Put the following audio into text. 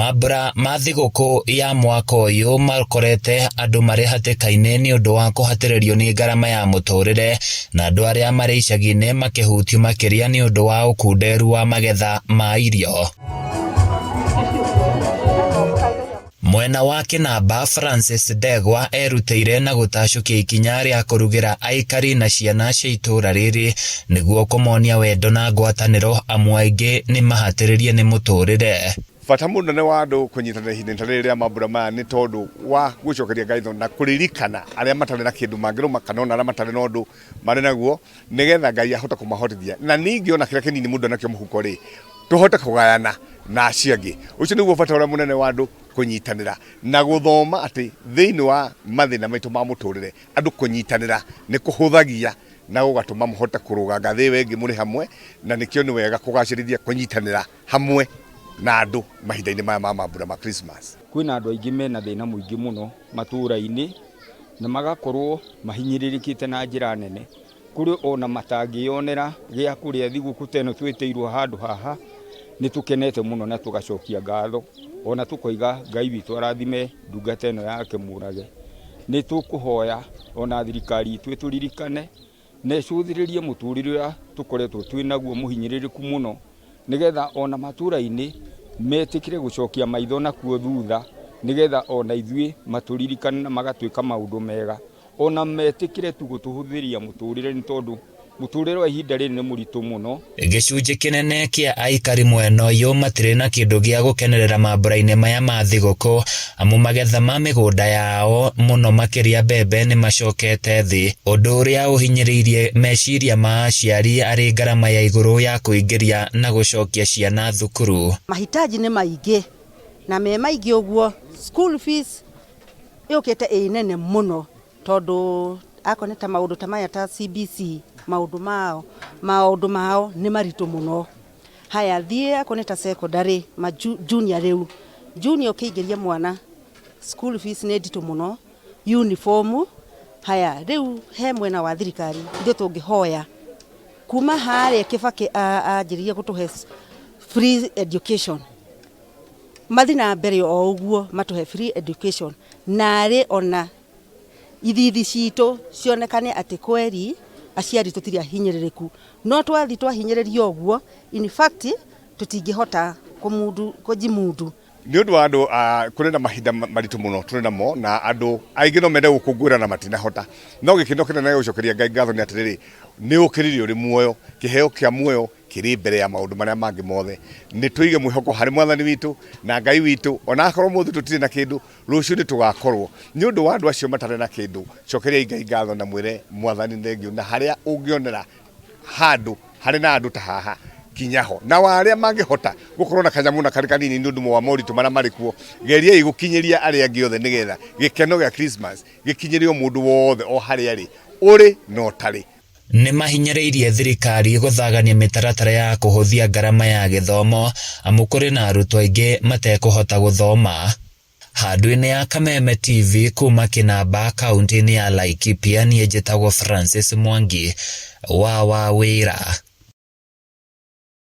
Mambura ma thigũkũ ya mwaka ũyũ makorete andũ marĩ hatĩka-inĩ nĩ ũndũ wa kũhatĩrĩrio nĩ ngarama ya mũtũrĩre na andũ arĩa marĩ icagi-inĩ makĩhutio makĩria nĩ ũndũ wa ũkunderu wa magetha ma irio. Mwena wa Kĩnamba, Francis Ndegwa erutĩire na gũtacũkia ikinya rĩa kũrugĩra aikari na ciana cia itũũra rĩrĩ nĩguo kũmonia wendo na ngwatanĩro amu aingĩ nĩ mahatĩrĩrie nĩ mũtũrĩre. Bata mũnene wa andũ kũnyitanĩra ihinda-inĩ ta rĩrĩ rĩa mambura maya nĩ tondũ wa gũcokeria ngatho na kũririkana arĩa matarĩ na kĩndũ mangĩrũma kana ona arĩa matarĩ na ũndũ marĩ naguo nĩgetha Ngai ahote kũmahotithia na ningĩ ona kĩrĩa kĩnini mũndũ enakĩo mũhuko rĩ tũhote kũgayana na acio angĩ. Ũcio nĩguo bata ũrĩa mũnene wa andũ kũnyitanĩra na gũthoma atĩ thĩinĩ wa mathĩna maitũ ma mũtũrĩre andũ kũnyitanĩra nĩ kũhũthagia na gũgatũma mũhote kũrũga ngathĩ ĩyo ĩngĩ mũrĩ hamwe na nĩkĩo nĩ wega kũgacĩrithia kũnyitanĩra hamwe na andũ mahinda-inĩ maya ma mambura ma Christmas. Kwĩna andũ aingĩ mena thĩna mũingĩ mũno matũra-inĩ na magakorwo mahinyĩrĩrĩkĩte na njĩra nene. Kũrĩ ona matangĩyonera gĩa kũrĩa thigũkũ ta ĩno twĩtĩirwo handũ haha, nĩ tũkenete mũno na tũgacokia ngatho ona tũkoiga Ngai witũ arathime ndungata ĩno yake Mũrage. Nĩ tũkũhoya ona thirikari itũ ĩtũririkane na ĩcũthĩrĩrie mũtũrĩre ũrĩa tũkoretwo twĩ naguo mũhinyĩrĩrĩku mũno, nĩgetha ona matũra-inĩ metĩkĩre gũcokia maitho nakuo thutha, nĩgetha ona ithuĩ matũririkane na magatwĩka maũndũ mega. Ona metĩkĩre tu gũtũhũthĩria mũtũrĩre nĩ tondũ mũtũrĩre wa ihinda rĩrĩ nĩ mũritũ mũno. Gĩcunjĩ kĩnene kĩa aikari mwena ũyũ matirĩ na kĩndũ gĩa gũkenerera mambura-inĩ maya ma thigũkũ amu magetha ma mĩgũnda yao mũno makĩria mbembe nĩ macokete thĩ, ũndũ ũrĩa ũhinyĩrĩirie meciria ma aciari arĩ ngarama ya igũrũ ya kũingĩria na gũcokia ciana thukuru. Mahitaji nĩ maingĩ na me maingĩ ũguo school fees yũkĩte ĩ nene mũno tondũ akorwo nĩ ta maũndũ ta maya ta CBC maũndũ mao maũndũ mao nĩ maritũ mũno. Haya thiĩ akorwo nĩ ta secondary ma junior rĩu, junior ũkĩingĩria mwana school fees nĩ nditũ mũno, uniform, haya rĩu he mwena wa thirikari ithuĩ tũngĩhoya kuma harĩa Kibaki anjĩrĩirie gũtũhe free education mathi na mbere o ũguo matũhe free education narĩ ona ithithi citũ cionekane atĩ kweri aciari tũtirĩ ahinyĩrĩrĩku no twathi twahinyĩrĩrio ũguo in fact tũtingĩhota kũmundu kũjimundu. Nĩ ũndũ wa andũ kũrĩ na mahinda maritũ mũno tũrĩ namo na andũ aingĩ no mende gũkũngũĩra na matinahota. No gĩkeno kĩnene gĩa gũcokeria Ngai ngatho nĩ atĩrĩrĩ, nĩ ũkĩrire ũrĩ muoyo, kĩheo kĩa muoyo kĩrĩ mbere ya maũndũ marĩa mangĩ mothe. Nĩ tũige mwĩhoko harĩ Mwathani witũ na Ngai witũ, ona akorwo ũmũthĩ tũtirĩ na kĩndũ, rũciũ nĩ tũgakorwo. Nĩ ũndũ wa andũ acio matarĩ na kĩndũ, cokeriai Ngai ngatho na mwĩre Mwathani thengiũ na harĩa ũngĩonera handũ harĩ na andũ ta haha, kinya ho. Na wa arĩa mangĩhota gũkorwo na kanyamũ na karĩ kanini nĩ ũndũ wa moritũ marĩa marĩ kuo, geriai gũkinyĩria arĩa angĩ othe nĩgetha gĩkeno gĩa Christmas gĩkinyĩre o mũndũ wothe o harĩa arĩ, ũrĩ na ũtarĩ. Nĩ mahinyĩrĩirie thirikari gũthagania mĩtaratara ya kũhũthia ngarama ya gĩthomo amu kũrĩ na arutwo aingĩ matekũhota gũthoma. Handũ-inĩ ya Kameme TV kuma Kĩnamba kauntĩ-inĩ ya Laikipia niĩ njĩtagwo Francis Mwangi wa Wawĩra.